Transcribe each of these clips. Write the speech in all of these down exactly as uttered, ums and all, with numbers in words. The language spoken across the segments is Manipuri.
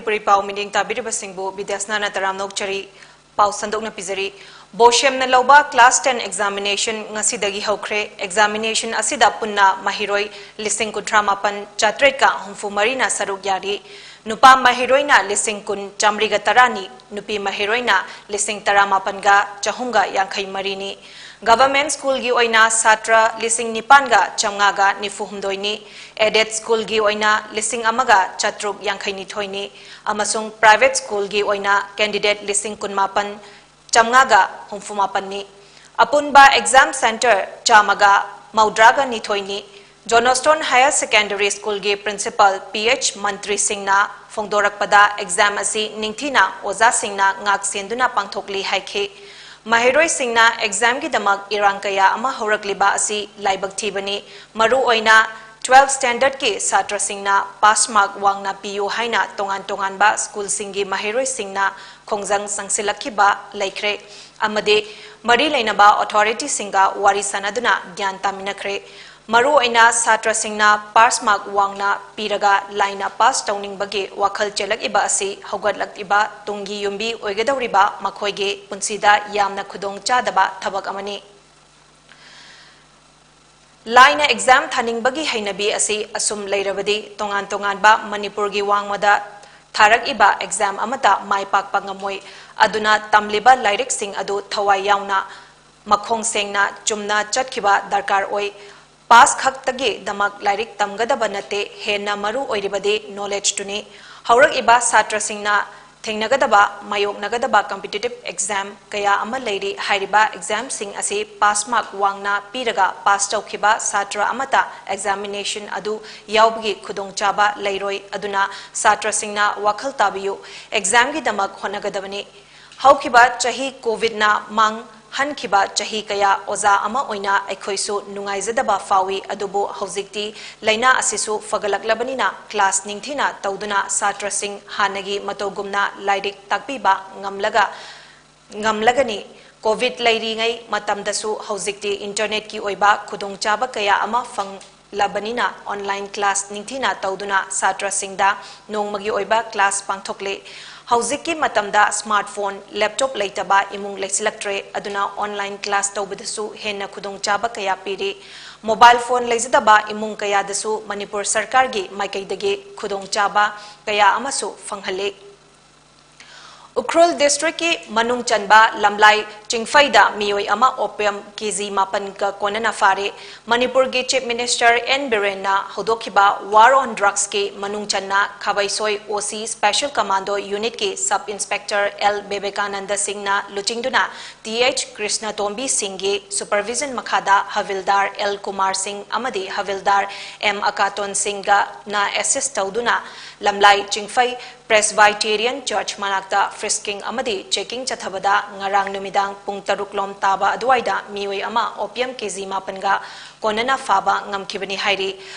ꯄ꯭ꯔꯤꯄꯥꯎ ꯃꯤꯠꯌꯦꯡ ꯇꯥꯕꯤꯔꯤꯕꯁꯤꯡꯕꯨ ꯕꯤꯗ꯭ꯌꯥꯁꯅꯥꯅ ꯇꯔꯥꯝꯅ ꯑꯣꯛꯆꯔꯤ꯫ ꯄꯥꯎ ꯁꯟꯗꯣꯛꯅ ꯄꯤꯖꯔꯤ꯫ ꯕꯣꯁꯦꯝꯅ ꯂꯧꯕ class ten examination ꯉꯁꯤꯗꯒꯤ ꯍꯧꯈ꯭ꯔꯦ꯫ Examination ꯑꯁꯤꯗ ꯄꯨꯟꯅ ꯃꯍꯩꯔꯣꯏ ꯂꯤꯁꯤꯡ ꯀꯨꯟꯊ꯭ꯔꯥ ꯃꯥꯄꯟ ꯆꯥꯇ꯭ꯔꯦꯠꯀ ꯍꯨꯝꯐꯨ ꯃꯔꯤꯅ ꯁꯔꯨꯛ ꯌꯥꯔꯤ꯫ ꯅꯨꯄꯥ ꯃꯍꯩꯔꯣꯏꯅ ꯂꯤꯁꯤꯡ ꯀꯨꯟ ꯆꯥꯃꯔꯤꯒ ꯇꯔꯥꯅꯤ, ꯅꯨꯄꯤ ꯃꯍꯩꯔꯣꯏꯅ ꯂꯤꯁꯤꯡ ꯇꯔꯥꯃꯥꯄꯟꯒ ꯆꯍꯨꯝꯒ ꯌꯥꯡꯈꯩ ꯃꯔꯤꯅꯤ꯫ Government schoolꯒꯤ ꯑꯣꯏꯅ ꯁꯥꯇ꯭ꯔ ꯂꯤꯁꯤꯡ ꯅꯤꯄꯥꯟꯒ ꯆꯥꯃꯉꯥꯒ ꯅꯤꯐꯨ ꯍꯨꯝꯗꯣꯏꯅꯤ, aided schoolꯒꯤ ꯑꯣꯏꯅ ꯂꯤꯁꯤꯡ ꯑꯃꯒ ꯆꯥꯇ꯭ꯔꯨꯛ ꯌꯥꯡꯈꯩ ꯅꯤꯊꯣꯏꯅꯤ ꯑꯃꯁꯨꯡ private schoolꯒꯤ ꯑꯣꯏꯅ candidate ꯂꯤꯁꯤꯡ ꯀꯨꯟꯃꯥꯄꯟ ꯆꯥꯃꯉꯥꯒ ꯍꯨꯝꯐꯨ ꯃꯥꯄꯟꯅꯤ꯫ ꯑꯄꯨꯟꯕ exam centre ꯆꯥꯝꯃꯒ ꯃꯧꯗ꯭ꯔꯥꯒ ꯅꯤꯊꯣꯏꯅꯤ꯫ Johnstone Higher Secondary Schoolꯒꯤ principal P H ꯃꯟꯇ꯭ꯔꯤ ꯁꯤꯡꯅ ꯐꯣꯡꯗꯣꯔꯛꯄꯗ exam ꯑꯁꯤ ꯅꯤꯡꯊꯤꯅ ꯑꯣꯖꯥꯁꯤꯡꯅ ꯉꯥꯛ ꯁꯦꯟꯗꯨꯅ ꯄꯥꯡꯊꯣꯛꯂꯤ ꯍꯥꯏꯈꯤ꯫ ꯃꯍꯩꯔꯣꯏꯁꯤꯡꯅ examꯒꯤꯗꯃꯛ ꯏꯔꯥꯡ ꯀꯌꯥ ꯑꯃ ꯍꯧꯔꯛꯂꯤꯕ ꯑꯁꯤ ꯂꯥꯏꯕꯛ ꯊꯤꯕꯅꯤ꯫ ꯃꯔꯨꯑꯣꯏꯅ twelfth standardꯀꯤ ꯁꯥꯇ꯭ꯔꯁꯤꯡꯅ pass mark ꯋꯥꯡꯅ ꯄꯤꯌꯨ ꯍꯥꯏꯅ ꯇꯣꯉꯥꯟ ꯇꯣꯉꯥꯟꯕ schoolꯁꯤꯡꯒꯤ ꯃꯍꯩꯔꯣꯏꯁꯤꯡꯅ ꯈꯣꯡꯖꯪ ꯆꯪꯁꯤꯜꯂꯛꯈꯤꯕ ꯂꯩꯈ꯭ꯔꯦ ꯑꯃꯗꯤ ꯃꯔꯤ ꯂꯩꯅꯕ authorityꯁꯤꯡꯒ ꯋꯥꯔꯤ ꯁꯥꯅꯗꯨꯅ ꯒ꯭ꯌꯥꯟ ꯇꯥꯃꯤꯟꯅꯈ꯭ꯔꯦ꯫ ꯃꯔꯨꯑꯣꯏꯅ ꯁꯥꯇ꯭ꯔꯁꯤꯡꯅ pass mark ꯋꯥꯡꯅ ꯄꯤꯔꯒ ꯂꯥꯏꯅ pass ꯇꯧꯅꯤꯡꯕꯒꯤ ꯋꯥꯈꯜ ꯆꯦꯜꯂꯛꯏꯕ ꯑꯁꯤ ꯍꯧꯒꯠꯂꯛꯂꯤꯕ ꯇꯨꯡꯒꯤ ꯌꯨꯝꯕꯤ ꯑꯣꯏꯒꯗꯧꯔꯤꯕ ꯃꯈꯣꯏꯒꯤ ꯄꯨꯟꯁꯤꯗ ꯌꯥꯝꯅ ꯈꯨꯗꯣꯡ ꯆꯥꯗꯕ ꯊꯕꯛ ꯑꯃꯅꯤ꯫ ꯂꯥꯏꯅ exam ꯊꯥꯅꯤꯡꯕꯒꯤ ꯍꯩꯅꯕꯤ ꯑꯁꯤ ꯑꯁꯨꯝ ꯂꯩꯔꯕꯗꯤ ꯇꯣꯉꯥꯟ ꯇꯣꯉꯥꯟꯕ ꯃꯅꯤꯄꯨꯔꯒꯤ ꯋꯥꯡꯃꯗ ꯊꯥꯔꯛꯏꯕ exam ꯑꯃꯠꯇ ꯃꯥꯏ ꯄꯥꯛꯄ ꯉꯝꯃꯣꯏ꯫ ꯑꯗꯨꯅ ꯇꯝꯂꯤꯕ ꯂꯥꯏꯔꯤꯛꯁꯤꯡ ꯑꯗꯨ ꯊꯋꯥꯏ ꯌꯥꯎꯅ, ꯃꯈꯣꯡ ꯁꯦꯡꯅ, ꯆꯨꯝꯅ ꯆꯠꯈꯤꯕ ꯗꯔꯀꯥꯔ ꯑꯣꯏ꯫ Pass ꯈꯛꯇꯒꯤꯗꯃꯛ ꯂꯥꯏꯔꯤꯛ ꯇꯝꯒꯗꯕ ꯅꯠꯇꯦ, ꯍꯦꯟꯅ ꯃꯔꯨ ꯑꯣꯏꯔꯤꯕꯗꯤ knowledgeꯇꯨꯅꯤ꯫ ꯍꯧꯔꯛꯏꯕ ꯁꯥꯇ꯭ꯔꯁꯤꯡꯅ ꯊꯦꯡꯅꯒꯗꯕ, ꯃꯥꯌꯣꯛꯅꯒꯗꯕ competitive exam ꯀꯌꯥ ꯑꯃ ꯂꯩꯔꯤ꯫ ꯍꯥꯏꯔꯤꯕ examꯁꯤꯡ ꯑꯁꯤ pass mark ꯋꯥꯡꯅ ꯄꯤꯔꯒ pass ꯇꯧꯈꯤꯕ ꯁꯥꯇ꯭ꯔ ꯑꯃꯠꯇ examination ꯑꯗꯨ ꯌꯥꯎꯕꯒꯤ ꯈꯨꯗꯣꯡꯆꯥꯕ ꯂꯩꯔꯣꯏ꯫ ꯑꯗꯨꯅ ꯁꯥꯇ꯭ꯔꯁꯤꯡꯅ ꯋꯥꯈꯜ ꯇꯥꯕꯤꯌꯨ, examꯒꯤꯗꯃꯛ ꯍꯣꯠꯅꯒꯗꯕꯅꯤ꯫ ꯍꯧꯈꯤꯕ ꯆꯍꯤ COVIDꯅ ꯃꯥꯡ ꯍꯟꯈꯤꯕ ꯆꯍꯤ ꯀꯌꯥ ꯑꯣꯖꯥ ꯑꯃ ꯑꯣꯏꯅ ꯑꯩꯈꯣꯏꯁꯨ ꯅꯨꯡꯉꯥꯏꯖꯗꯕ ꯐꯥꯎꯏ, ꯑꯗꯨꯕꯨ ꯍꯧꯖꯤꯛꯇꯤ ꯂꯥꯏꯅꯥ ꯑꯁꯤꯁꯨ ꯐꯒꯠꯂꯛꯂꯕꯅꯤꯅ class ꯅꯤꯡꯊꯤꯅ ꯇꯧꯗꯨꯅ ꯁꯥꯇ꯭ꯔꯁꯤꯡ ꯍꯥꯟꯅꯒꯤ ꯃꯇꯧꯒꯨꯝꯅ ꯂꯥꯏꯔꯤꯛ ꯇꯥꯛꯄꯤꯕ ꯉꯝꯂꯒ, ꯉꯝꯂꯒꯅꯤ꯫ COVID ꯂꯩꯔꯤꯉꯩ ꯃꯇꯝꯗꯁꯨ ꯍꯧꯖꯤꯛꯇꯤ internetꯀꯤ ꯑꯣꯏꯕ ꯈꯨꯗꯣꯡꯆꯥꯕ ꯀꯌꯥ ꯑꯃ ꯐꯪ-, ꯂꯕꯅꯤꯅ online class ꯅꯤꯡꯊꯤꯅ ꯇꯧꯗꯨꯅ ꯁꯥꯇ꯭ꯔꯁꯤꯡꯗ ꯅꯣꯡꯃꯒꯤ ꯑꯣꯏꯕ class ꯄꯥꯡꯊꯣꯛꯂꯤ꯫ ꯍꯧꯖꯤꯛꯀꯤ ꯃꯇꯝꯗ smartphone, laptop ꯂꯩꯇꯕ ꯏꯃꯨꯡ ꯂꯩꯁꯤꯜꯂꯛꯇ꯭ꯔꯦ, ꯑꯗꯨꯅ online class ꯇꯧꯕꯗꯁꯨ ꯍꯦꯟꯅ ꯈꯨꯗꯣꯡꯆꯥꯕ ꯀꯌꯥ ꯄꯤꯔꯤ꯫ Mobile phone ꯂꯩꯖꯗꯕ ꯏꯃꯨꯡ ꯀꯌꯥꯗꯁꯨ ꯃꯅꯤꯄꯨꯔ ꯁꯔꯀꯥꯔꯒꯤ ꯃꯥꯏꯀꯩꯗꯒꯤ ꯈꯨꯗꯣꯡꯆꯥꯕ ꯀꯌꯥ ꯑꯃꯁꯨ ꯐꯪꯍꯜꯂꯤ꯫ ꯎꯈ꯭ꯔꯨꯜ districtꯀꯤ ꯃꯅꯨꯡ ꯆꯟꯕ ꯂꯝꯂꯥꯏ ꯆꯤꯡꯐꯩꯗ ꯃꯤꯑꯣꯏ ꯑꯃ opium KG ꯃꯥꯄꯟꯒ ꯀꯣꯟꯅꯅ ꯐꯥꯔꯦ꯫ ꯃꯅꯤꯄꯨꯔꯒꯤ Chief Minister N ꯕꯤꯔꯦꯟꯅ ꯍꯧꯗꯣꯛꯈꯤꯕ War on Drugsꯀꯤ ꯃꯅꯨꯡ ꯆꯟꯅ ꯈꯥꯕꯩꯁꯣꯏ OC Special Commando Unitꯀꯤ Sub Inspector L Vivekananda ꯁꯤꯡꯅ ꯂꯨꯆꯤꯡꯗꯨꯅ Th ꯀ꯭ꯔꯤꯁꯅꯇꯣꯝꯕꯤ ꯁꯤꯡꯒꯤ supervision ꯃꯈꯥꯗ ꯍꯕꯤꯜꯗꯥꯔ L ꯀꯨꯃꯥꯔ ꯁꯤꯡ ꯑꯃꯗꯤ ꯍꯕꯤꯜꯗꯥꯔ M ꯑꯀꯥꯇꯣꯟ ꯁꯤꯡꯒꯅ assist ꯇꯧꯗꯨꯅ ꯂꯝꯂꯥꯏ ꯆꯤꯡꯐꯩ Presbyterian Church ꯃꯅꯥꯛꯇ frisking ꯑꯃꯗꯤ checking ꯆꯠꯊꯕꯗ ꯉꯔꯥꯡ ꯅꯨꯃꯤꯗꯥꯡ ꯄꯨꯡ ꯇꯔꯨꯛ ꯂꯣꯝ ꯇꯥꯕ ꯑꯗꯨꯋꯥꯏꯗ ꯃꯤꯑꯣꯏ ꯑꯃ opium KG ꯃꯥꯄꯟꯒ ꯀꯣꯟꯅꯅ ꯐꯥꯕ ꯉꯝꯈꯤꯕꯅꯤ ꯍꯥꯏꯔꯤ꯫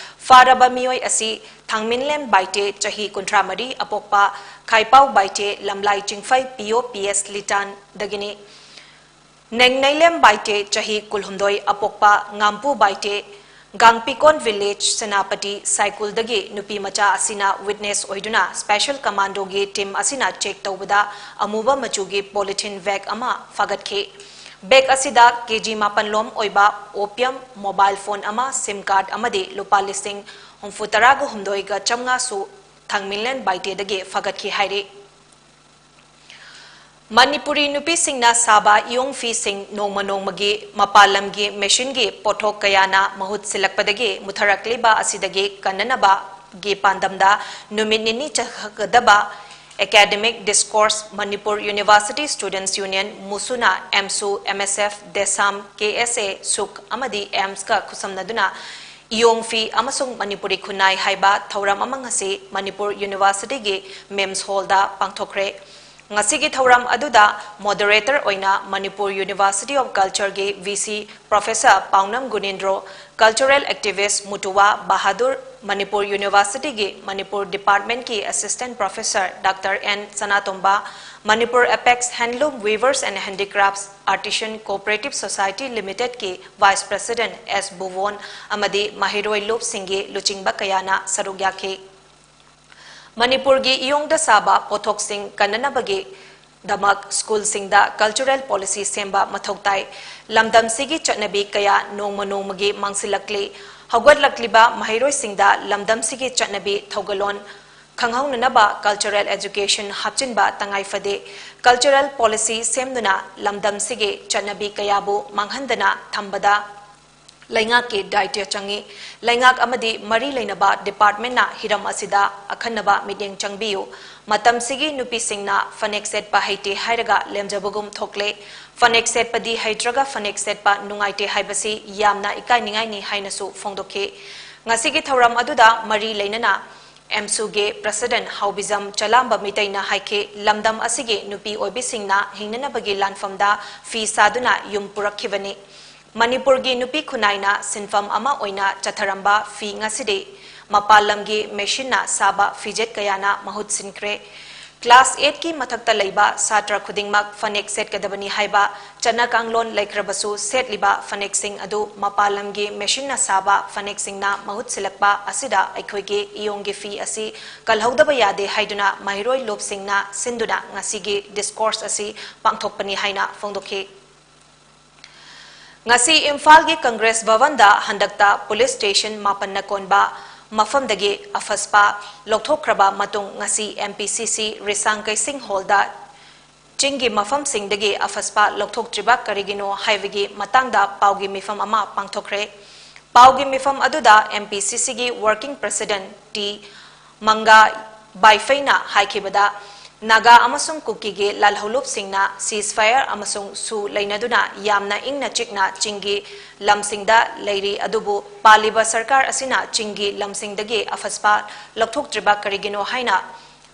ꯐꯥꯔꯕ ꯃꯤꯑꯣꯏ ꯑꯁꯤ ꯊꯥꯡꯃꯤꯟꯂꯦꯝ ꯕꯥꯏꯇꯦ, ꯆꯍꯤ ꯀꯨꯟꯊ꯭ꯔꯥ ꯃꯔꯤ, ꯑꯄꯣꯛꯄ ꯈꯥꯏꯄꯥꯎ Baite, ꯂꯝꯂꯥꯏ ꯆꯤꯡꯐꯩ P O P S ꯂꯤꯇꯥꯟꯗꯒꯤꯅꯤ꯫ ꯅꯦꯡꯅꯩꯂꯦꯝ Baite, ꯆꯍꯤ ꯀꯨꯟꯍꯨꯝꯗꯣꯏ, ꯑꯄꯣꯛꯄ ꯉꯥꯝꯄꯨ ꯕꯥꯏꯇꯦ, ꯒꯥꯡꯄꯤꯀꯣꯟ village, ꯁꯦꯅꯥꯄꯇꯤ ꯁꯥꯏꯀꯨꯜꯗꯒꯤ ꯅꯨꯄꯤ ꯃꯆꯥ ꯑꯁꯤꯅ witness ꯑꯣꯏꯗꯨꯅ Special Commandoꯒꯤ team ꯑꯁꯤꯅ check ꯇꯧꯕꯗ ꯑꯃꯨꯕ ꯃꯆꯨꯒꯤ polythene bag ꯑꯃ ꯐꯥꯒꯠꯈꯤ꯫ Bag ꯑꯁꯤꯗ KG ꯃꯥꯄꯟ ꯂꯣꯝ ꯑꯣꯏꯕ opium, mobile phone ꯑꯃ, SIM card ꯑꯃꯗꯤ ꯂꯨꯄꯥ ꯂꯤꯁꯤꯡ ꯍꯨꯝꯐꯨ ꯇꯔꯥꯒ ꯍꯨꯝꯗꯣꯏꯒ ꯆꯥꯝꯃꯉꯥꯁꯨ ꯊꯥꯡꯃꯤꯟꯂꯦꯝ ꯕꯥꯏꯇꯦꯗꯒꯤ ꯐꯥꯒꯠꯈꯤ ꯍꯥꯏꯔꯤ꯫ ꯃꯅꯤꯄꯨꯔꯤ ꯅꯨꯄꯤꯁꯤꯡꯅ ꯁꯥꯕ ꯏꯌꯣꯡ ꯐꯤꯁꯤꯡ ꯅꯣꯡꯃ ꯅꯣꯡꯃꯒꯤ ꯃꯄꯥꯟ ꯂꯝꯒꯤ machineꯒꯤ ꯄꯣꯠꯊꯣꯛ ꯀꯌꯥꯅ ꯃꯍꯨꯠ ꯁꯤꯜꯂꯛꯄꯗꯒꯤ ꯃꯨꯊꯔꯛꯂꯤꯕ ꯑꯁꯤꯗꯒꯤ ꯀꯟꯅꯅꯕꯒꯤ ꯄꯥꯟꯗꯝꯗ ꯅꯨꯃꯤꯠ ꯅꯤꯅꯤ ꯆꯠꯊꯒꯗꯕ Academic Discourse Manipur University Students Union, MUSUꯅ, MSU, MSF, DESAM, KSA, SUK ꯑꯃꯗꯤ AIMSꯀ ꯈꯨꯠꯁꯝꯅꯗꯨꯅ ꯏꯌꯣꯡ ꯐꯤ ꯑꯃꯁꯨꯡ ꯃꯅꯤꯄꯨꯔꯤ ꯈꯨꯟꯅꯥꯏ ꯍꯥꯏꯕ ꯊꯧꯔꯝ ꯑꯃ ꯉꯁꯤ ꯃꯅꯤꯄꯨꯔ Universityꯒꯤ MIMS Hallꯗ ꯄꯥꯡꯊꯣꯛꯈ꯭ꯔꯦ꯫ ꯉꯁꯤꯒꯤ ꯊꯧꯔꯝ ꯑꯗꯨꯗ moderator ꯑꯣꯏꯅ Manipur University of Culture ꯒꯤ V C Professor ꯄꯥꯎꯅꯝ ꯒꯨꯅꯦꯟꯗ꯭ꯔꯣ, cultural activist ꯃꯨꯇꯨꯋꯥ Bahadur, Manipur University ꯒꯤ Manipur Department ꯀꯤ Assistant Professor Doctor N Sanatomba, Manipur Apex Handloom Weavers and Handicrafts Artisan Cooperative Society Limited ꯀꯤ Vice President S ꯕꯨꯕꯣꯟ ꯑꯃꯗꯤ ꯃꯍꯩꯔꯣꯏ ꯂꯨꯞꯁꯤꯡꯒꯤ ꯂꯨꯆꯤꯡꯕ ꯀꯌꯥꯅ ꯁꯔꯨꯛ ꯌꯥꯈꯤ꯫ ꯃꯅꯤꯄꯨꯔꯒꯤ ꯏꯌꯣꯡꯗ ꯁꯥꯕ ꯄꯣꯠꯊꯣꯛꯁꯤꯡ ꯀꯟꯅꯅꯕꯒꯤ ꯗꯃꯛ ꯁ꯭ꯀꯨꯜꯁꯤꯡꯗ cultural policy ꯁꯦꯝꯕ ꯃꯊꯧ ꯇꯥꯏ꯫ ꯂꯝꯗꯝꯁꯤꯒꯤ ꯆꯠꯅꯕꯤ ꯀꯌꯥ ꯅꯣꯡꯃ ꯅꯣꯡꯃꯒꯤ ꯃꯥꯡꯁꯤꯜꯂꯛꯂꯤ꯫ ꯍꯧꯒꯠꯂꯛꯂꯤꯕ ꯃꯍꯩꯔꯣꯏꯁꯤꯡꯗ ꯂꯝꯗꯝꯁꯤꯒꯤ ꯆꯠꯅꯕꯤ ꯊꯧꯒꯜꯂꯣꯟ ꯈꯪꯍꯧꯅꯅꯕ cultural education ꯍꯥꯞꯆꯤꯟꯕ ꯇꯉꯥꯏ ꯐꯗꯦ꯫ Cultural policy ꯁꯦꯝꯗꯨꯅ ꯂꯝꯗꯝꯁꯤꯒꯤ ꯆꯠꯅꯕꯤ ꯀꯌꯥꯕꯨ ꯃꯥꯡꯍꯟꯗꯅ ꯊꯝꯕꯗ ꯂꯩꯉꯥꯛꯀꯤ ꯗꯥꯏꯇ꯭ꯌ ꯆꯪꯏ꯫ ꯂꯩꯉꯥꯛ ꯑꯃꯗꯤ ꯃꯔꯤ ꯂꯩꯅꯕ department ꯅ ꯍꯤꯔꯝ ꯑꯁꯤꯗ ꯑꯈꯟꯅꯕ ꯃꯤꯠꯌꯦꯡ ꯆꯪꯕꯤꯌꯨ꯫ ꯃꯇꯝꯁꯤꯒꯤ ꯅꯨꯄꯤꯁꯤꯡꯅ ꯐꯅꯦꯛ ꯁꯦꯠꯄ ꯍꯩꯇꯦ ꯍꯥꯏꯔꯒ ꯂꯦꯝꯖꯕꯒꯨꯝ ꯊꯣꯛꯂꯦ꯫ ꯐꯅꯦꯛ ꯁꯦꯠꯄꯗꯤ ꯍꯩꯇ꯭ꯔꯒ ꯐꯅꯦꯛ ꯁꯦꯠꯄ ꯅꯨꯡꯉꯥꯏꯇꯦ ꯍꯥꯏꯕꯁꯤ ꯌꯥꯝꯅ ꯏꯀꯥꯏꯅꯤꯡꯉꯥꯏꯅꯤ ꯍꯥꯏꯅꯁꯨ ꯐꯣꯡꯗꯣꯛꯈꯤ꯫ ꯉꯁꯤꯒꯤ ꯊꯧꯔꯝ ꯑꯗꯨꯗ ꯃꯔꯤ ꯂꯩꯅꯅ ꯑꯦꯝꯁꯨꯒꯤ President ꯍꯥꯎꯕꯤꯖꯝ ꯆꯂꯥꯝꯕ ꯃꯤꯇꯩꯅ ꯍꯥꯏꯈꯤ, ꯂꯝꯗꯝ ꯑꯁꯤꯒꯤ ꯅꯨꯄꯤ ꯑꯣꯏꯕꯤꯁꯤꯡꯅ ꯍꯤꯡꯅꯅꯕꯒꯤ ꯂꯥꯟꯐꯝꯗ ꯐꯤ ꯁꯥꯗꯨꯅ ꯌꯨꯝ ꯄꯨꯔꯛꯈꯤꯕꯅꯤ꯫ ꯃꯅꯤꯄꯨꯔꯒꯤ ꯅꯨꯄꯤ ꯈꯨꯟꯅꯥꯏꯅ ꯁꯤꯟꯐꯝ ꯑꯃ ꯑꯣꯏꯅ ꯆꯠꯊꯔꯝꯕ ꯐꯤ ꯉꯁꯤꯗꯤ ꯃꯄꯥꯟ ꯂꯝꯒꯤ machine ꯅ ꯁꯥꯕ ꯐꯤꯖꯦꯠ ꯀꯌꯥꯅ ꯃꯍꯨꯠ ꯁꯤꯟꯈ꯭ꯔꯦ꯫ Class eight ꯀꯤ ꯃꯊꯛꯇ ꯂꯩꯕ ꯁꯥꯇ꯭ꯔ ꯈꯨꯗꯤꯡꯃꯛ ꯐꯅꯦꯛ ꯁꯦꯠꯀꯗꯕꯅꯤ ꯍꯥꯏꯕ ꯆꯠꯅ ꯀꯥꯡꯂꯣꯟ ꯂꯩꯈ꯭ꯔꯕꯁꯨ, ꯁꯦꯠꯂꯤꯕ ꯐꯅꯦꯛꯁꯤꯡ ꯑꯗꯨ ꯃꯄꯥꯟ ꯂꯝꯒꯤ machine ꯅ ꯁꯥꯕ ꯐꯅꯦꯛꯁꯤꯡꯅ ꯃꯍꯨꯠ ꯁꯤꯜꯂꯛꯄ ꯑꯁꯤꯗ ꯑꯩꯈꯣꯏꯒꯤ ꯏꯌꯣꯡꯒꯤ ꯐꯤ ꯑꯁꯤ ꯀꯜꯍꯧꯗꯕ ꯌꯥꯗꯦ ꯍꯥꯏꯗꯨꯅ ꯃꯍꯩꯔꯣꯏ ꯂꯨꯞꯁꯤꯡꯅ ꯁꯤꯟꯗꯨꯅ ꯉꯁꯤꯒꯤ discourse ꯑꯁꯤ ꯄꯥꯡꯊꯣꯛꯄꯅꯤ ꯍꯥꯏꯅ ꯐꯣꯡꯗꯣꯛꯈꯤ꯫ ꯉꯁꯤ ꯏꯝꯐꯥꯜꯒꯤ Congress ꯚꯕꯟꯗ ꯍꯟꯗꯛꯇ police station ꯃꯥꯄꯟꯅ ꯀꯣꯟꯕ ꯃꯐꯝꯗꯒꯤ ꯑꯐꯁꯄꯥ ꯂꯧꯊꯣꯛꯈ꯭ꯔꯕ ꯃꯇꯨꯡ, ꯉꯁꯤ M P C C ꯔꯤꯁꯥꯡ ꯀꯩꯁꯤꯡ ꯍꯣꯜꯗ ꯆꯤꯡꯒꯤ ꯃꯐꯝꯁꯤꯡꯗꯒꯤ ꯑꯐꯁꯄꯥ ꯂꯧꯊꯣꯛꯇ꯭ꯔꯤꯕ ꯀꯔꯤꯒꯤꯅꯣ ꯍꯥꯏꯕꯒꯤ ꯃꯇꯥꯡꯗ ꯄꯥꯎꯒꯤ ꯃꯤꯐꯝ ꯑꯃ ꯄꯥꯡꯊꯣꯛꯈ꯭ꯔꯦ꯫ ꯄꯥꯎꯒꯤ ꯃꯤꯐꯝ ꯑꯗꯨꯗ M P C C ꯒꯤ working president T manga ꯕꯥꯏꯐꯩꯅ ꯍꯥꯏꯈꯤꯕꯗ, Naga ꯑꯃꯁꯨꯡ ꯀꯨꯀꯤꯒꯤ ꯂꯥꯜꯍꯧꯂꯨꯞꯁꯤꯡꯅ ceasefire ꯑꯃꯁꯨꯡ ꯁꯨ ꯂꯩꯅꯗꯨꯅ ꯌꯥꯝꯅ ꯏꯪꯅ ꯆꯤꯛꯅ ꯆꯤꯡꯒꯤ ꯂꯝꯁꯤꯡꯗ ꯂꯩꯔꯤ, ꯑꯗꯨꯕꯨ ꯄꯥꯜꯂꯤꯕ ꯁꯔꯀꯥꯔ ꯑꯁꯤꯅ ꯆꯤꯡꯒꯤ ꯂꯝꯁꯤꯡꯗꯒꯤ ꯑꯐꯁꯄꯥ ꯂꯧꯊꯣꯛꯇ꯭ꯔꯤꯕ ꯀꯔꯤꯒꯤꯅꯣ ꯍꯥꯏꯅ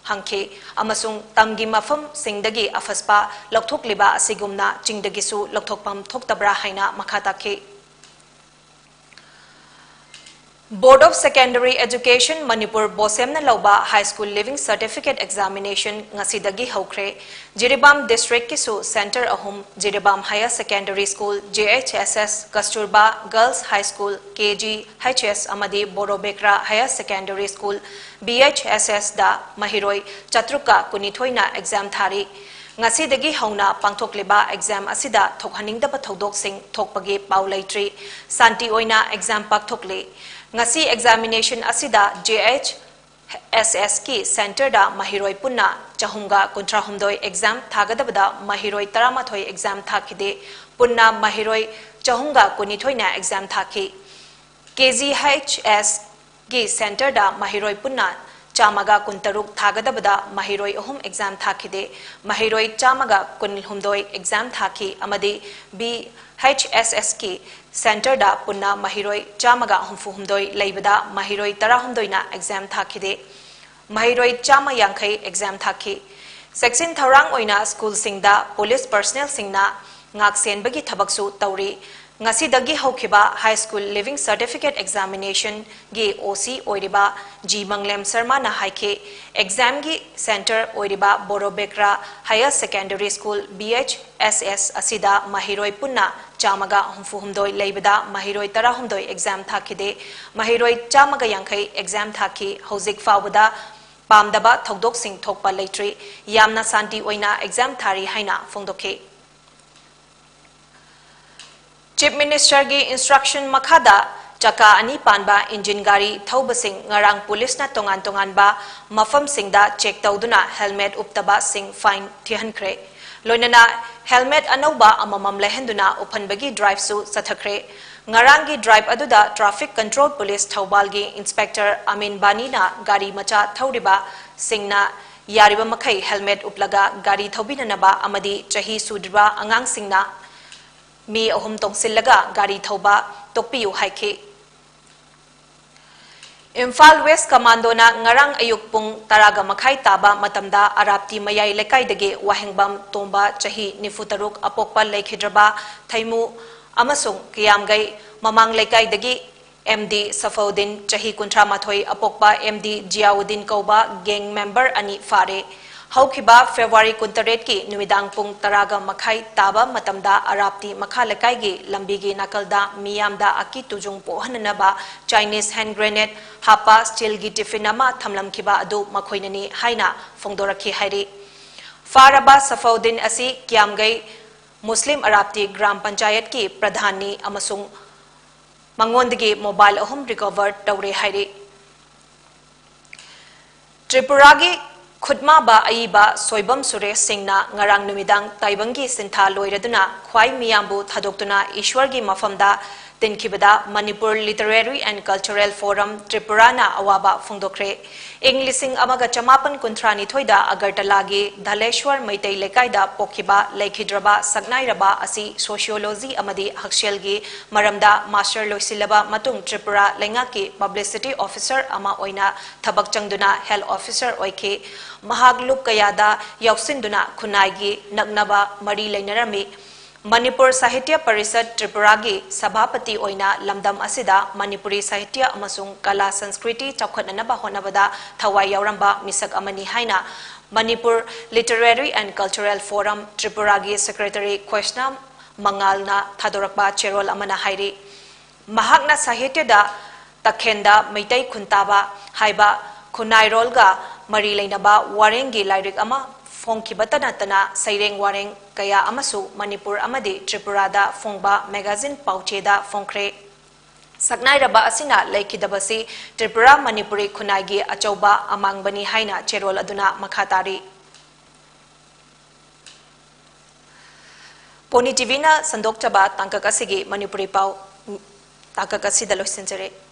ꯍꯪꯈꯤ ꯑꯃꯁꯨꯡ ꯇꯝꯒꯤ ꯃꯐꯝꯁꯤꯡꯗꯒꯤ ꯑꯐꯁꯄꯥ ꯂꯧꯊꯣꯛꯂꯤꯕ ꯑꯁꯤꯒꯨꯝꯅ ꯆꯤꯡꯗꯒꯤꯁꯨ ꯂꯧꯊꯣꯛꯐꯝ ꯊꯣꯛꯇꯕ꯭ꯔꯥ ꯍꯥꯏꯅ ꯃꯈꯥ ꯇꯥꯈꯤ꯫ Board of Secondary Education Manipur BOSEM ꯅ ꯂꯧꯕ High School Leaving Certificate Examination ꯉꯁꯤꯗꯒꯤ ꯍꯧꯈ꯭ꯔꯦ꯫ ꯖꯤꯔꯤꯕꯥꯝ district ꯀꯤꯁꯨ center ꯑꯍꯨꯝ, Jiribam Higher Secondary School, J H S S, Kasturba Girls High School, K G H S, ꯑꯃꯗꯤ ꯕꯣꯔꯣꯕꯦꯀ꯭ꯔꯥ Higher Secondary School, B H S S ꯗ ꯃꯍꯩꯔꯣꯏ ꯆꯥꯇ꯭ꯔꯨꯛꯀ ꯀꯨꯟꯅꯤꯊꯣꯏꯅ exam ꯊꯥꯔꯤ꯫ ꯉꯁꯤꯗꯒꯤ ꯍꯧꯅ ꯄꯥꯡꯊꯣꯛꯂꯤꯕ exam ꯑꯁꯤꯗ ꯊꯣꯛꯍꯟꯅꯤꯡꯗꯕ ꯊꯧꯗꯣꯛꯁꯤꯡ ꯊꯣꯛꯄꯒꯤ ꯄꯥꯎ ꯂꯩꯇ꯭ꯔꯤ꯫ ꯁꯥꯟꯇꯤ ꯑꯣꯏꯅ exam ꯄꯥꯡꯊꯣꯛꯂꯤ꯫ ꯉꯁꯤ examination ꯑꯁꯤꯗ J H S S ꯀꯤ center ꯗ ꯃꯍꯩꯔꯣꯏ ꯄꯨꯟꯅ ꯆꯍꯨꯝꯒ ꯀꯨꯟꯊ꯭ꯔꯥꯍꯨꯝꯗꯣꯏ exam ꯊꯥꯒꯗꯕꯗ ꯃꯍꯩꯔꯣꯏ ꯇꯔꯥꯃꯥꯊꯣꯏ exam ꯊꯥꯈꯤꯗꯦ꯫ ꯄꯨꯟꯅ ꯃꯍꯩꯔꯣꯏ ꯆꯍꯨꯝꯒ ꯀꯨꯟꯅꯤꯊꯣꯏꯅ exam ꯊꯥꯈꯤ꯫ K G H S ꯒꯤ center ꯗ ꯃꯍꯩꯔꯣꯏ ꯄꯨꯟꯅ ꯆꯥꯝꯃꯒ ꯀꯨꯟꯇꯔꯨꯛ ꯊꯥꯒꯗꯕꯗ ꯃꯍꯩꯔꯣꯏ ꯑꯍꯨꯝ exam ꯊꯥꯈꯤꯗꯦ꯫ ꯃꯍꯩꯔꯣꯏ ꯆꯥꯝꯃꯒ ꯀꯨꯟꯍꯨꯝꯗꯣꯏ exam ꯊꯥꯈꯤ ꯑꯃꯗꯤ B H S S ꯀꯤ center ꯗ ꯄꯨꯟꯅ ꯃꯍꯩꯔꯣꯏ ꯆꯥꯝꯃꯒ ꯍꯨꯝꯐꯨꯍꯨꯝꯗꯣꯏ ꯂꯩꯕꯗ ꯃꯍꯩꯔꯣꯏ ꯇꯔꯥꯍꯨꯝꯗꯣꯏꯅ exam ꯊꯥꯈꯤꯗꯦ꯫ ꯃꯍꯩꯔꯣꯏ ꯆꯥꯝꯃ ꯌꯥꯡꯈꯩ exam ꯊꯥꯈꯤ꯫ ꯆꯦꯛꯁꯤꯟ ꯊꯧꯔꯥꯡ ꯑꯣꯏꯅ school ꯁꯤꯡꯗ police personnel ꯁꯤꯡꯅ ꯉꯥꯛꯁꯦꯟꯕꯒꯤ ꯊꯕꯛꯁꯨ ꯇꯧꯔꯤ꯫ ꯉꯁꯤꯗꯒꯤ ꯍꯧꯈꯤꯕ High School Leaving Certificate Examination ꯒꯤ O C ꯑꯣꯏꯔꯤꯕ G ꯃꯪꯂꯦꯝ ꯁꯔꯃꯅ ꯍꯥꯏꯈꯤ, exam ꯒꯤ center ꯑꯣꯏꯔꯤꯕ ꯕꯣꯔꯣꯕꯦꯀ꯭ꯔꯥ Higher Secondary School, B H S S, ꯑꯁꯤꯗ ꯃꯍꯩꯔꯣꯏ ꯄꯨꯟꯅ ꯆꯥꯝꯃꯒ ꯍꯨꯝꯐꯨꯍꯨꯝꯗꯣꯏ ꯂꯩꯕꯗ ꯃꯍꯩꯔꯣꯏ ꯇꯔꯥꯍꯨꯝꯗꯣꯏ exam ꯊꯥꯈꯤꯗꯦ꯫ ꯃꯍꯩꯔꯣꯏ ꯆꯥꯝꯃꯒ ꯌꯥꯡꯈꯩ exam ꯊꯥꯈꯤ꯫ ꯍꯧꯖꯤꯛ ꯐꯥꯎꯕꯗ ꯄꯥꯝꯗꯕ ꯊꯧꯗꯣꯛꯁꯤꯡ ꯊꯣꯛꯄ ꯂꯩꯇ꯭ꯔꯤ꯫ ꯌꯥꯝꯅ ꯁꯥꯟꯇꯤ ꯑꯣꯏꯅ exam ꯊꯥꯔꯤ ꯍꯥꯏꯅ ꯐꯣꯡꯗꯣꯛꯈꯤ꯫ Chief Minister ꯒꯤ instruction ꯃꯈꯥꯗ ꯆꯀꯥ ꯑꯅꯤ ꯄꯥꯟꯕ engine ꯒꯥꯔꯤ ꯊꯧꯕꯁꯤꯡ ꯉꯔꯥꯡ police ꯅ ꯇꯣꯉꯥꯟ ꯇꯣꯉꯥꯟꯕ ꯃꯐꯝꯁꯤꯡꯗ check ꯇꯧꯗꯨꯅ helmet ꯎꯞꯇꯕꯁꯤꯡ fine ꯊꯤꯍꯟꯈ꯭ꯔꯦ꯫ ꯂꯣꯏꯅꯅ helmet ꯑꯅꯧꯕ ꯑꯃꯃꯝ ꯂꯩꯍꯟꯗꯨꯅ ꯎꯞꯍꯟꯕꯒꯤ drive ꯁꯨ ꯆꯠꯊꯈ꯭ꯔꯦ꯫ ꯉꯔꯥꯡꯒꯤ drive ꯑꯗꯨꯗ Traffic Control Police ꯊꯧꯕꯥꯜꯒꯤ Inspector ꯑꯃꯤꯟ ꯕꯥꯅꯤꯅ ꯒꯥꯔꯤ ꯃꯆꯥ ꯊꯧꯔꯤꯕꯁꯤꯡꯅ ꯌꯥꯔꯤꯕ ꯃꯈꯩ helmet ꯎꯞꯂꯒ ꯒꯥꯔꯤ ꯊꯧꯕꯤꯅꯅꯕ ꯑꯃꯗꯤ ꯆꯍꯤ ꯁꯨꯗ꯭ꯔꯤꯕ ꯑꯉꯥꯡꯁꯤꯡꯅ ꯃꯤ ꯑꯍꯨꯝ ꯇꯣꯡꯁꯤꯜꯂꯒ ꯒꯥꯔꯤ ꯊꯧꯕ ꯇꯣꯛꯄꯤꯌꯨ ꯍꯥꯏꯈꯤ꯫ ꯏꯝꯐꯥꯜ ꯋꯦꯁ ꯀꯃꯥꯟꯗꯣꯅ ꯉꯔꯥꯡ ꯑꯌꯨꯛ ꯄꯨꯡ ꯇꯔꯥꯒ ꯃꯈꯥꯏ ꯇꯥꯕ ꯃꯇꯝꯗ ꯑꯔꯥꯞꯇꯤ ꯃꯌꯥꯏ ꯂꯩꯀꯥꯏꯗꯒꯤ ꯋꯥꯍꯦꯡꯕꯝ ꯇꯣꯝꯕ, ꯆꯍꯤ ꯅꯤꯐꯨ ꯇꯔꯨꯛ, ꯑꯄꯣꯛꯄ ꯂꯩꯈꯤꯗ꯭ꯔꯕ ꯊꯩꯃꯨ ꯑꯃꯁꯨꯡ ꯀꯤꯌꯥꯝꯒꯩ ꯃꯃꯥꯡ ꯂꯩꯀꯥꯏꯗꯒꯤ ꯑꯦꯝ ꯗꯤ ꯁꯐꯧꯗꯤꯟ, ꯆꯍꯤ ꯀꯨꯟꯊ꯭ꯔꯥ ꯃꯥꯊꯣꯏ, ꯑꯄꯣꯛꯄ ꯑꯦꯝ ꯗꯤ ꯖꯤꯌꯥꯎꯗꯤꯟ ꯀꯧꯕ gang member ꯑꯅꯤ ꯐꯥꯔꯦ꯫ ꯍꯧꯈꯤꯕ ꯐꯦꯕ꯭ꯔꯨꯋꯥꯔꯤ ꯀꯨꯟꯇꯔꯦꯠꯀꯤ ꯅꯨꯃꯤꯗꯥꯡ ꯄꯨꯡ ꯇꯔꯥꯒ ꯃꯈꯥꯏ ꯇꯥꯕ ꯃꯇꯝꯗ ꯑꯔꯥꯞꯇꯤ ꯃꯈꯥ ꯂꯩꯀꯥꯏꯒꯤ ꯂꯝꯕꯤꯒꯤ ꯅꯥꯀꯜꯗ ꯃꯤꯌꯥꯝꯗ ꯑꯀꯤ ꯇꯨꯖꯨꯡ ꯄꯣꯛꯍꯟꯅꯅꯕ Chinese hand grenade ꯍꯥꯞꯄ steelꯒꯤ tiffin ꯑꯃ ꯊꯝꯂꯝꯈꯤꯕ ꯑꯗꯨ ꯃꯈꯣꯏꯅꯅꯤ ꯍꯥꯏꯅ ꯐꯣꯡꯗꯣꯔꯛꯈꯤ ꯍꯥꯏꯔꯤ꯫ ꯐꯥꯔꯕ ꯁꯐꯧꯗꯤꯟ ꯑꯁꯤ ꯀꯤꯌꯥꯝꯒꯩ ꯃꯨꯁꯂꯤꯝ ꯑꯔꯥꯞꯇꯤ ꯒ꯭ꯔꯥꯝ ꯄꯟꯆꯥꯌꯠꯀꯤ ꯄ꯭ꯔꯙꯥꯟꯅꯤ ꯑꯃꯁꯨꯡ ꯃꯉꯣꯟꯗꯒꯤ mobile ꯑꯍꯨꯝ recover ꯇꯧꯔꯦ ꯍꯥꯏꯔꯤ꯫ ꯇ꯭ꯔꯤꯄꯨꯔꯥꯒꯤ ꯈꯨꯠꯃꯥꯕ ꯑꯏꯕ ꯁꯣꯏꯕꯝ ꯁꯨꯔꯦꯁ ꯁꯤꯡꯅ ꯉꯔꯥꯡ ꯅꯨꯃꯤꯗꯥꯡ ꯇꯥꯏꯕꯪꯒꯤ ꯁꯤꯟꯊꯥ ꯂꯣꯏꯔꯗꯨꯅ ꯈ꯭ꯋꯥꯏ ꯃꯤꯌꯥꯝꯕꯨ ꯊꯥꯗꯣꯛꯇꯨꯅ ꯏꯁ꯭ꯋꯔꯒꯤ ꯃꯐꯝꯗ ꯇꯤꯟꯈꯤꯕꯗ Manipur Literary and Cultural Forum ꯇ꯭ꯔꯤꯄꯨꯔꯥꯅ ꯑꯋꯥꯕ ꯐꯣꯡꯗꯣꯛꯈ꯭ꯔꯦ꯫ ꯏꯪ ꯂꯤꯁꯤꯡ ꯑꯃꯒ ꯆꯃꯥꯄꯟ ꯀꯨꯟꯊ꯭ꯔꯥ ꯅꯤꯊꯣꯏꯗ ꯑꯒꯔꯇꯂꯥꯒꯤ ꯙꯂꯦꯁ꯭ꯋꯔ ꯃꯩꯇꯩ ꯂꯩꯀꯥꯏꯗ ꯄꯣꯛꯈꯤꯕ ꯂꯩꯈꯤꯗ꯭ꯔꯕ ꯁꯛꯅꯥꯏꯔꯕ ꯑꯁꯤ sociology ꯑꯃꯗꯤ ꯍꯛꯁꯦꯜꯒꯤ ꯃꯔꯝꯗ master ꯂꯣꯏꯁꯤꯜꯂꯕ ꯃꯇꯨꯡ ꯇ꯭ꯔꯤꯄꯨꯔꯥ ꯂꯩꯉꯥꯛꯀꯤ publicity officer ꯑꯃ ꯑꯣꯏꯅ ꯊꯕꯛ ꯆꯪꯗꯨꯅ health officer ꯑꯣꯏꯈꯤ꯫ ꯃꯍꯥꯛ ꯂꯨꯞ ꯀꯌꯥꯗ ꯌꯥꯎꯁꯤꯟꯗꯨꯅ ꯈꯨꯟꯅꯥꯏꯒꯤ ꯅꯛꯅꯕ ꯃꯔꯤ ꯂꯩꯅꯔꯝꯃꯤ꯫ ꯃꯅꯤꯄꯨꯔ ꯁꯥꯍꯤꯇ꯭ꯌ ꯄꯔꯤꯁꯠ ꯇ꯭ꯔꯤꯄꯨꯔꯥꯒꯤ ꯁꯚꯥꯄꯇꯤ ꯑꯣꯏꯅ ꯂꯝꯗꯝ ꯑꯁꯤꯗ ꯃꯅꯤꯄꯨꯔꯤ ꯁꯥꯍꯤꯇ꯭ꯌ ꯑꯃꯁꯨꯡ ꯀꯂꯥ ꯁꯪꯁꯀ꯭ꯔꯤꯇꯤ ꯆꯥꯎꯈꯠꯅꯅꯕ ꯍꯣꯠꯅꯕꯗ ꯊꯋꯥꯏ ꯌꯥꯎꯔꯝꯕ ꯃꯤꯁꯛ ꯑꯃꯅꯤ ꯍꯥꯏꯅ Manipur Literary and Cultural Forum ꯇ꯭ꯔꯤꯄꯨꯔꯥꯒꯤ secretary ꯈꯣꯏꯁꯅꯥꯝ ꯃꯉꯥꯜꯅ ꯊꯥꯗꯣꯔꯛꯄ ꯆꯦꯔꯣꯜ ꯑꯃꯅ ꯍꯥꯏꯔꯤ꯫ ꯃꯍꯥꯛꯅ ꯁꯥꯍꯤꯇ꯭ꯌꯗ ꯇꯈꯦꯟꯗ ꯃꯩꯇꯩ ꯈꯨꯟꯇꯥꯕ ꯍꯥꯏꯕ ꯈꯨꯟꯅꯥꯏꯔꯣꯜꯒ ꯃꯔꯤ ꯂꯩꯅꯕ ꯋꯥꯔꯦꯡꯒꯤ ꯂꯥꯏꯔꯤꯛ ꯑꯃ ꯐꯣꯡꯈꯤꯕꯇ ꯅꯠꯇꯅ ꯁꯩꯔꯦꯡ ꯋꯥꯔꯦꯡ ꯀꯌꯥ ꯑꯃꯁꯨ ꯃꯅꯤꯄꯨꯔ ꯑꯃꯗꯤ ꯇ꯭ꯔꯤꯄꯨꯔꯥꯗ ꯐꯣꯡꯕ magazine ꯄꯥꯎꯆꯦꯗ ꯐꯣꯡꯈ꯭ꯔꯦ꯫ ꯁꯛꯅꯥꯏꯔꯕ ꯑꯁꯤꯅ ꯂꯩꯈꯤꯗꯕꯁꯤ ꯇ꯭ꯔꯤꯄꯨꯔꯥ ꯃꯅꯤꯄꯨꯔꯤ ꯈꯨꯟꯅꯥꯏꯒꯤ ꯑꯆꯧꯕ ꯑꯃꯥꯡꯕꯅꯤ ꯍꯥꯏꯅ ꯆꯦꯔꯣꯜ ꯑꯗꯨꯅ ꯃꯈꯥ ꯇꯥꯔꯤ꯫ ꯄꯣꯅꯤ ꯇꯤꯚꯤꯅ ꯁꯟꯗꯣꯛꯆꯕ ꯇꯥꯡꯀꯛ ꯑꯁꯤꯒꯤ ꯃꯅꯤꯄꯨꯔꯤ ꯄꯥꯎ ꯇꯥꯡꯀꯛ ꯑꯁꯤꯗ ꯂꯣꯏꯁꯤꯟꯖꯔꯦ꯫